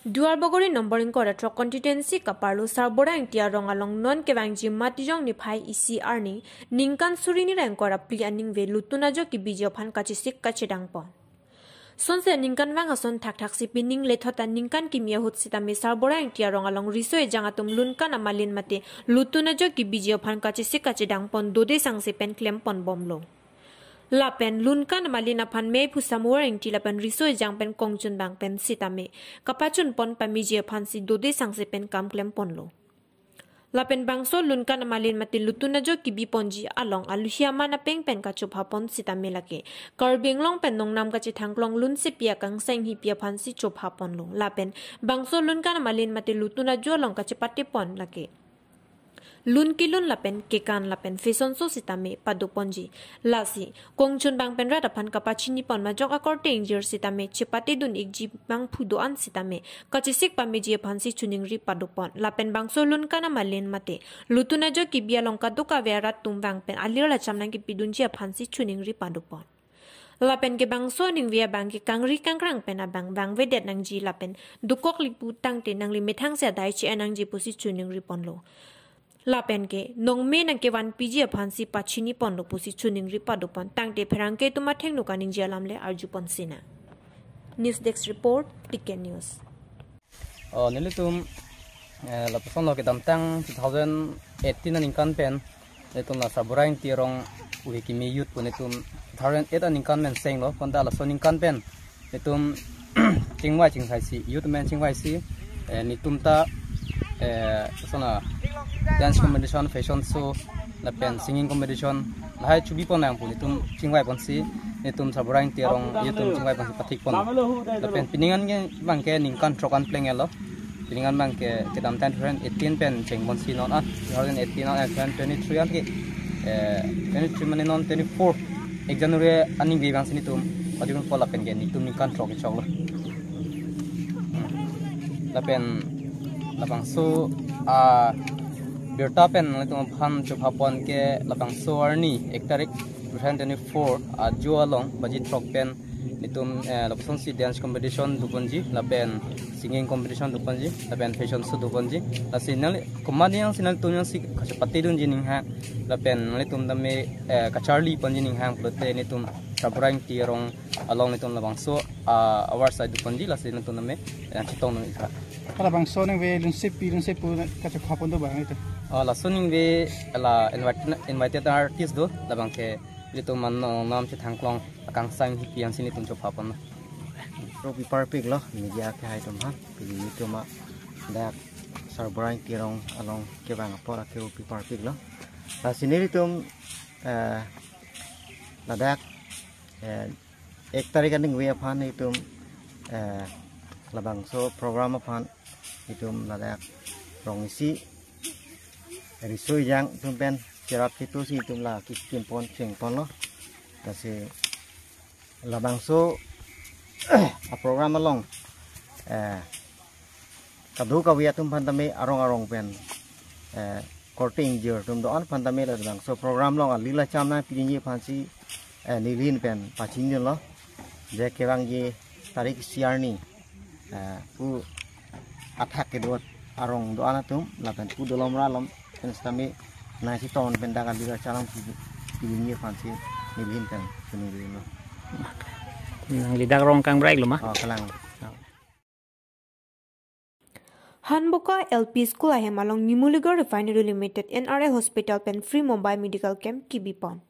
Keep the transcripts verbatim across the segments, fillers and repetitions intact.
Duarbagori number ingkoi ra throk constituency kaparlo Sarbura Ingti arong along non kevangji Matijong niphai isi arni ningkan suri ni ra ingkoi ra phli aningve lutun ajo kibiji aphan kachesik kachedang pon. Sonse ningkan vang ason thakthak si pining lethot ta ningkan kimi ahut sitame Sarbura Ingti arong along riso ejang atum lunkan amalin mate lutun ajo kibiji aphan kachesik kachedang pon dode sangse pen klem pon bomlo. Lapen lunkan amalin aphan mei phu Samuel Ingti lapen riso ejang pen kongchun bang pen sitame kapachun pon pameji aphan si dode sangse pen kam klem ponlo. Lapen bangso lunkan amalin mate lutun ajo kibi ponji along aluhi aman apeng pen kachopha pon sitame lake Karbi Anglong pen nongnam kachethang klong lunsepi akangsai hini pi aphan si chopha ponlo. Lapen bangso lunkan amalin mate lutun ajo along kachepate pon lake lun kelun lapen kekan lapen fashion show sitame pado ponji. Lasi kongchun bang pen rat aphan kapachini pon majok akorte ingjir sitame chepate dun ikji bang phu do-an sitame kachesik pameji aphan si choningri pado pon. Lapen bangso lunkan amalin mate lutun ajo kibi along kadokave arat atum vang pen alir lacham nangkipidunji aphan si choningri pado pon. Lapen ke bangso aningve abang ke kangri kangkrang pen abang vangvedet nangji lapen dokok lipu tangte nangli methang si adai che-en nangji pusi choningri ponlo. Lapen ke nongme nangkevan piji aphan si pachini ponlo pusi choningri pado pon tangte pherangke atum athengno kaningje alam le arju pon sinang. News Desk Report, T K News. Oh, nelitum, eh, lapuson lo kedamtang two thousand eighteen aningkan pen nelitum la Sarbura Ingti arong uhe kimi youth pu nelitum two thousand eight aningkan pen senglo, konta laso aningkan pen nelitum chingvai chingsai si, youth men chingvai si, eh, nelitum ta, eh, sona dance competition, fashion show, lapen singing competition lahai chubi pon nang pu nelitum chingvai pon si, nelitum Sarbura Ingti arong youth atum chingvai pon si pathik pon. Lapen pining an ke bang ke ningkan throk an plenglo. Pining an bang ke kedamtang two thousand eighteen pen cheng pon si non an two thousand eighteen an, eh, two thousand twenty-three an ke, eh, twenty-three mane non twenty-four ek January aningve bang si nelitum pajun pon lapen ke nelitum ningkan throk kechoklo. Hmm. Lapen labangso, ah, birta pen nelitum aphan chopha pon ke labangso arni ek tarik two thousand twenty-four ajo along baji throk pen nelitum, eh, lapuson si dance competition do ponji lapen singing competition do ponji lapen fashion show do ponji. Lasi nangli komat yang si nangtum yang si kachepate dunji ninghang lapen nangtum tame, eh, kacharli ponji ninghang pulote nelitum Sarbura Ingti arong along nelitum labangso, ah, award sai do ponji, lasi nangtum tame, eh, chetong nang ikha. Halabangso aningve lunsepi lunsepu kachopha pon do bang itu. Oh, laso aningve la invite-, invited artist do, labang ke nelitum man nongnam chethang klong akangsai hini pi an si nelitum chopha pon. Ro pi parpik lo, media kehai atum ha, pi nelitum ma dak Sarbura Ingti arong along kevang apor ake ro pi parpik lo. Lasi nelitum, eh, ladak, eh, ek tarik aningve aphan itum, eh, labangso program aphan itum ladak rong isi riso ejang atum pen cherap ketu si itum la kikim pon cheng ponlo. Lasi labangso a program along, eh, kadokave atum aphan tame arong arong pen, eh, korte ingjir atum do-an aphan tame labangso program along alir lacham nangpidunji aphan si, eh, nelihin pen pachinilo. Je kevangji tarik isi arni, eh, pu athak kedo arong do-an atum lapen pu dolom ra lom pen sitame nangchetong pen dak alir lacham nangpidunji aphan si nelihin pen chinilo. Nangli dak rong kangbraik lo ma? Oh, kalang. Hanboka L P School ahem along Numaligarh Refinery Limited N R L Hospital pen free mobile medical camp kibi pon.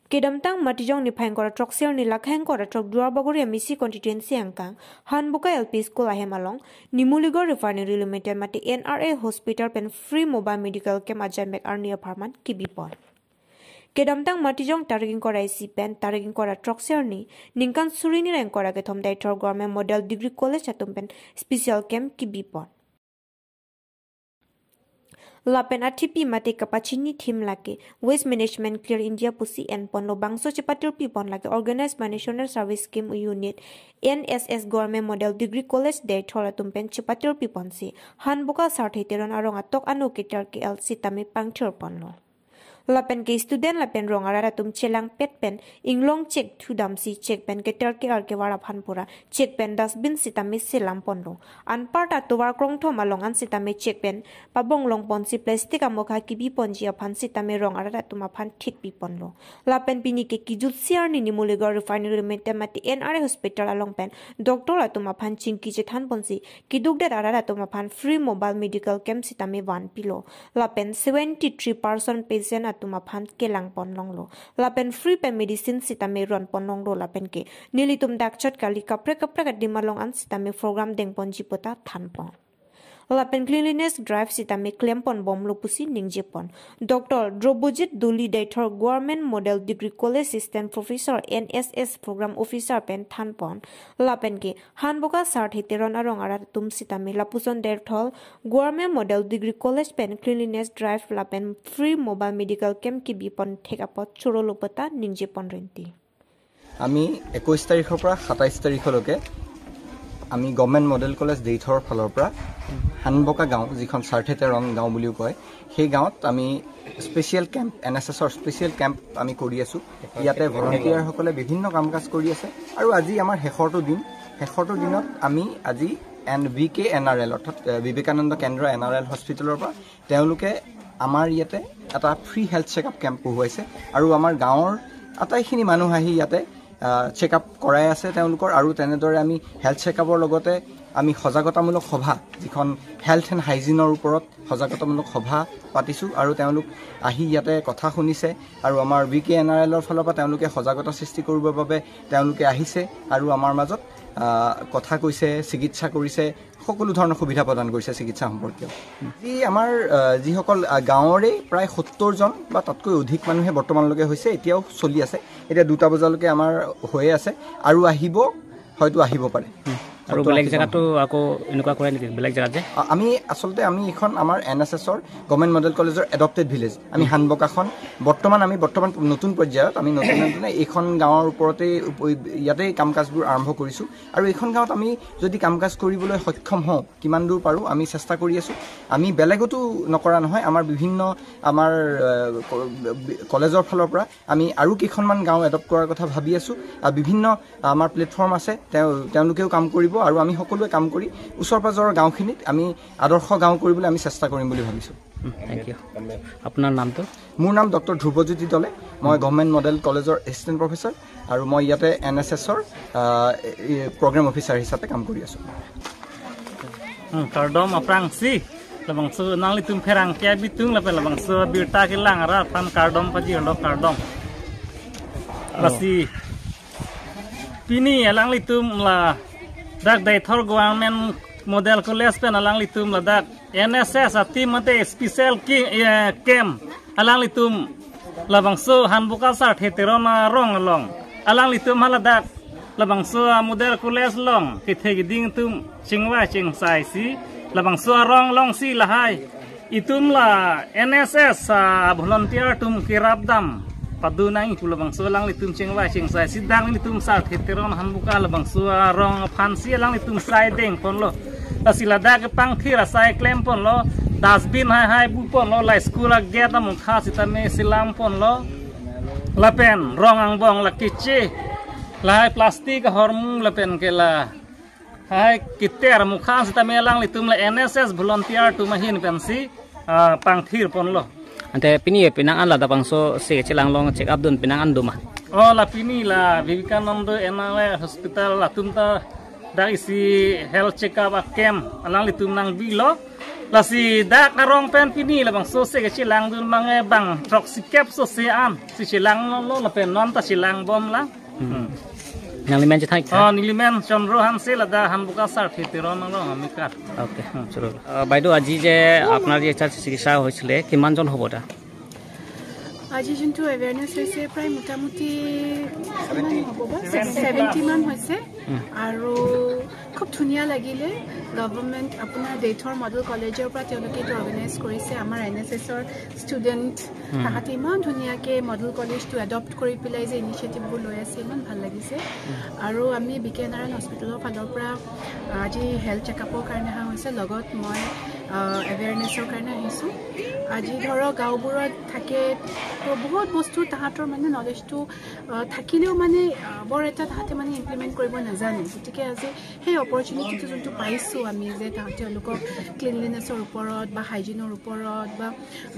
Kedamtang Matijong niphai ingkoi ra throksi arni lake ingkoi ra throk Duarbagori M A C constituency angkang Hanboka L P School ahem along Numaligarh Refinery Limited mate N R L Hospital pen free mobile medical camp ajaimek arni apharman kibi pon. Kedamtang Matijong tarik ingkoi ra isi pen tarik ingkoi ra throksi arni ningkan suri ni ra ingkoi ra kethom Deithor Government Model Degree College atum pen special camp kibi pon. Lapen athipi mate kapachini theme lake Waste Management Clear India pusi en ponlo. Bangso chepatirpi pon lake Organized by National Service Scheme Unit, N S S, Government Model Degree College Deithor atum pen chepatirpi ponsi Hanboka Sarthe Teron arong atok ano keter ke-el sitame pangthir ponlo. Lapen ke student lapen rong arat atum chelangpet pen inglong chek thudamsi chek pen keter ke-ar kevar aphan pura chek pen dustbin sitame selam ponlo. Anparta tovar krongthom along an sitame chek pen pabonglong ponsi plastic amokha kebi ponji aphan sitame rong arat atum aphan thikpi ponlo. Lapen pini ke kejutsi arni Numaligarh Refinery Limited mate N R A Hospital along pen doctor atum aphan chingki chethan ponsi kedukdet arat atum aphan free mobile medical camp sitame vanpilo. Lapen seventy three percent patient atum aphan kelang ponlonglo. Lapen free pen medicine sitame ron ponlonglo lapen ke nelitum dakchot kali kaprek kaprek adim along an sitame program deng ponji pu ta than pon. Lapen cleanliness drive sitame klem pon bomlo pusi ningje pon. Doctor Drobojit Duli Deithor Government Model Degree College Assistant Professor N S S Program Officer pen than pon. Lapen ke Hanboka Sarthe Teron arong arat atum sitame lapuson Deithor Government Model Degree College pen cleanliness drive lapen free mobile medical camp kebi pon thek apot chorolo pu ta ningje pon renti. আমি একৈশ তাৰিখৰ পৰা সাতাইছ তাৰিখলৈকে আমি government model college দেইথৰ ফালৰ পৰা হানবকা গাঁও, যিখন চাৰ্থে তেৰং গাঁও বুলিও কয়, সেই গাঁৱত আমি স্পেচিয়েল কেম্প, এন এছ এছৰ স্পেচিয়েল কেম্প আমি কৰি আছোঁ। ইয়াতে ভলণ্টিয়াৰসকলে বিভিন্ন কাম কাজ কৰি আছে আৰু আজি আমাৰ শেষৰটো দিন। শেষৰটো দিনত আমি আজি N V K N R L, অৰ্থাৎ এ, বিবেকানন্দ কেন্দ্ৰ এন আৰ এল হস্পিটেলৰ পৰা তেওঁলোকে আমাৰ ইয়াতে এটা ফ্ৰী হেল্থ চেকআপ কেম্প বহুৱাইছে আৰু আমাৰ গাঁৱৰ আটাইখিনি মানুহ আহি ইয়াতে চেকআপ কৰাই আছে তেওঁলোকৰ। আৰু তেনেদৰে আমি হেল্থ চেকআপৰ লগতে আমি সজাগতামূলক সভা, যিখন হেল্থ এণ্ড হাইজিনৰ ওপৰত সজাগতামূলক সভা পাতিছোঁ আৰু তেওঁলোক আহি ইয়াতে কথা শুনিছে আৰু আমাৰ ভি কে এন আৰ এলৰ ফালৰ পৰা তেওঁলোকে সজাগতা সৃষ্টি কৰিবৰ বাবে তেওঁলোকে আহিছে আৰু আমাৰ মাজত আহ, কথা কৈছে, চিকিৎসা কৰিছে, সকলো ধৰণৰ সুবিধা প্ৰদান কৰিছে চিকিৎসা সম্পৰ্কীয়। আজি আমাৰ আহ, যিসকল আহ, গাঁৱৰে প্ৰায় সত্তৰ জন বা তাতকৈ অধিক মানুহে বৰ্তমানলৈকে হৈছে, এতিয়াও চলি আছে। এতিয়া দুটা বজালৈকে আমাৰ হৈয়ে আছে আৰু আহিব, হয়তো আহিব পাৰে। আৰু বেলেগ জেগাতো আকৌ এনেকুৱা কৰে নেকি, বেলেগ জেগাত যে? আ- আমি আচলতে আমি এইখন আমাৰ এন এছ এছৰ গভৰ্ণমেণ্ট মডেল কলেজৰ এডপ্টেড ভিলেজ। আমি হানবকাখন বৰ্তমান আমি বৰ্তমান নতুন পৰ্যায়ত আমি নতুন নতুন এইখন গাঁৱৰ ওপৰতে উপ- ইয়াতেই কাম কাজবোৰ আৰম্ভ কৰিছোঁ আৰু এইখন গাঁৱত আমি যদি কাম কাজ কৰিবলৈ সক্ষম হওঁ, কিমান দূৰ পাৰোঁ আমি চেষ্টা কৰি আছোঁ। আমি বেলেগতো নকৰা নহয়, আমাৰ বিভিন্ন আমাৰ আহ, ক- কলেজৰ ফালৰ পৰা আমি আৰু কেইখনমান গাঁও এডপ্ট কৰাৰ কথা ভাবি আছোঁ। আহ, বিভিন্ন আমাৰ প্লেটফৰ্ম আছে, তেওঁ তেওঁলোকেও কাম কৰিব আৰু আমি সকলোৱে কাম কৰি ওচৰ পাজৰৰ গাঁওখিনিত আমি আদৰ্শ গাঁও কৰিবলৈ আমি চেষ্টা কৰিম বুলি ভাবিছোঁ। Thank you. আপোনাৰ নামটো? মোৰ নাম ডক্টৰ ধ্ৰুৱজ্যোতি দলে। মই গভৰ্ণমেণ্ট মডেল কলেজৰ এছিষ্টেণ্ট প্ৰফেচাৰ আৰু মই ইয়াতে এন এছ এছৰ প্ৰগ্ৰেম অফিচাৰ হিচাপে কাম কৰি আছোঁ। Hmm, kardom aphrangsi, labangso nanglitum pherangke abitung lapen labangso birta kelang arat aphan kardom pajirlo, kardom. Lasi pini alanglitum ladak Deithor Government Model College pen alanglitum ladak N S S a-team mate special ki, eh, camp alanglitum labangso Hanboka Sarthe Teron arong along alanglitum haladak labangso a-model college along kethe keding atum chingvai chingsai si labangso arong alongsi lahai itum la N S S a-volunteer atum kerapdam padu nangji pu labangso alanglitum chingvai chingsai si dak nelitum Sarthe Teron Hanboka labangso arong aphansi alanglitum sai deng ponlo. Lasi ladak kepangthir asai klem ponlo, dustbin haihai bu ponlo, la school a-gate amokha sitame selam ponlo. Lapen rong angbong la keche, lahai plastic ahormu lapen ke lahai keter amokha sitame alanglitum la N S S volunteer atum ahin pensi ah, pangthir ponlo. Ante pini penang an la labangso se chelang long check up dun penang an do ma? Oh, la pini la Vivekananda N R I Hospital latum ta dak isi health check up a-camp alanglitum nangbilo. Lasi dak arong pen pini labangso se chelang dun mange bang throksi kep so se an si chelanglo lapen non ta chelang bom lang. Hmm. Nanglimen chethan ikha? Oh, nelimen Chandra Hanse, ladak Hanboka Sarthe Teron along amikar. Okay, hmm, chalo. আহ, বাইদেউ, আজি যে আপোনাৰ যে এটা চিকিৎসা হৈছিলে, কিমানজন হ'ব তাত? আজি যোনটো এৱেৰনেছ হৈছে, প্ৰায় মোটামুটি কিমান হ'ব বা? ছেভেণ্টি মান হৈছে। আৰু খুব ধুনীয়া লাগিলে। গভৰ্ণমেণ্ট আপোনাৰ দেইথৰ মডেল কলেজৰ পৰা তেওঁলোকে এইটো অৰ্গেনাইজ কৰিছে। আমাৰ এন এছ এছৰ ষ্টুডেণ্ট তাহাঁতে ইমান ধুনীয়াকৈ মডেল কলেজটো এডপ্ট কৰি পেলাই যে ইনিচিয়েটিভবোৰ লৈ আছে, ইমান ভাল লাগিছে। আৰু আমি বি কে নাৰায়ণ হস্পিটেলৰ ফালৰ পৰা আজি হেল্থ চেকআপৰ কাৰণে অহা হৈছে। লগত মই এৱেৰনেছৰ কাৰণে আহিছোঁ। আজি ধৰক গাঁওবোৰত থাকে, তো বহুত বস্তু তাহাঁতৰ মানে নলেজটো থাকিলেও মানে বৰ এটা তাহাঁতে মানে ইমপ্লিমেণ্ট কৰিব নাজানে। গতিকে আজি সেই অপৰচুনিটিটো যোনটো পাইছোঁ আমি, যে তাহাঁতে তেওঁলোকক ক্লিনলিনেছৰ ওপৰত বা হাইজিনৰ ওপৰত বা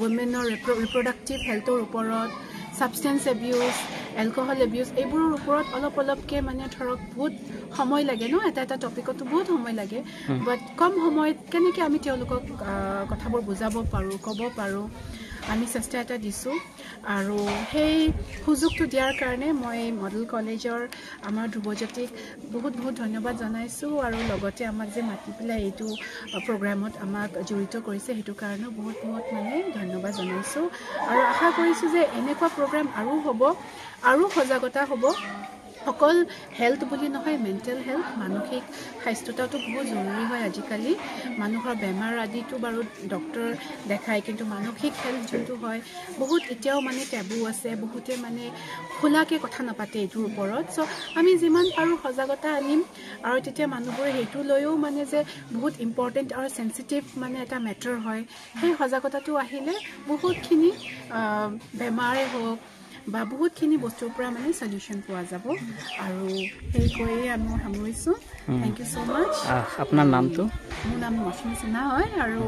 ৱমেনৰ ৰিপ্ৰডাক্টিভ হেল্থৰ ওপৰত, ছাবষ্টেঞ্চ এবিউজ, এলকহল এবিউজ, এইবোৰৰ ওপৰত অলপ অলপকৈ মানে ধৰক বহুত সময় লাগে ন, এটা এটা টপিকতো বহুত সময় লাগে। বাট কম সময়ত কেনেকৈ আমি তেওঁলোকক কথাবোৰ বুজাব পাৰোঁ, ক'ব পাৰোঁ, আমি চেষ্টা এটা দিছোঁ। আৰু সেই সুযোগটো দিয়াৰ কাৰণে মই মডেল কলেজৰ আমাৰ ধ্ৰুৱজ্যোতিক বহুত বহুত ধন্যবাদ জনাইছোঁ। আৰু লগতে আমাক যে মাতি পেলাই এইটো প্ৰগ্ৰামত আমাক জড়িত কৰিছে, সেইটো কাৰণেও বহুত বহুত মানে ধন্যবাদ জনাইছোঁ। আৰু আশা কৰিছোঁ যে এনেকুৱা প্ৰগ্ৰাম আৰু হ'ব, আৰু সজাগতা হ'ব। অকল হেল্থ বুলি নহয়, মেণ্টেল হেল্থ, মানসিক স্বাস্থ্যতাটো বহুত জৰুৰী হয় আজিকালি। মানুহৰ বেমাৰ আদিতো বাৰু ডক্টৰ দেখায়, কিন্তু মানসিক হেল্থ যোনটো হয়, বহুত এতিয়াও মানে টেবু আছে, বহুতে মানে খোলাকে কথা নাপাতে এইটোৰ ওপৰত। চ' আমি যিমান পাৰোঁ সজাগতা আনিম, আৰু তেতিয়া মানুহবোৰে সেইটো লৈও মানে যে বহুত ইম্পৰ্টেণ্ট আৰু চেঞ্চিটিভ মানে এটা মেটাৰ হয়, সেই সজাগতাটো আহিলে বহুতখিনি বেমাৰে হওক বা বহুতখিনি বস্তুৰ পৰা মানে চলিউশ্যন পোৱা যাব। আৰু সেই কৈয়ে আমি সামৰিছোঁ। থেংক ইউ ছ' মাছ। আপোনাৰ নামটো? মোৰ নাম মৌচুমী সিনহা হয় আৰু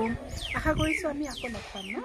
আশা কৰিছোঁ আমি আকৌ লগ পাম ন।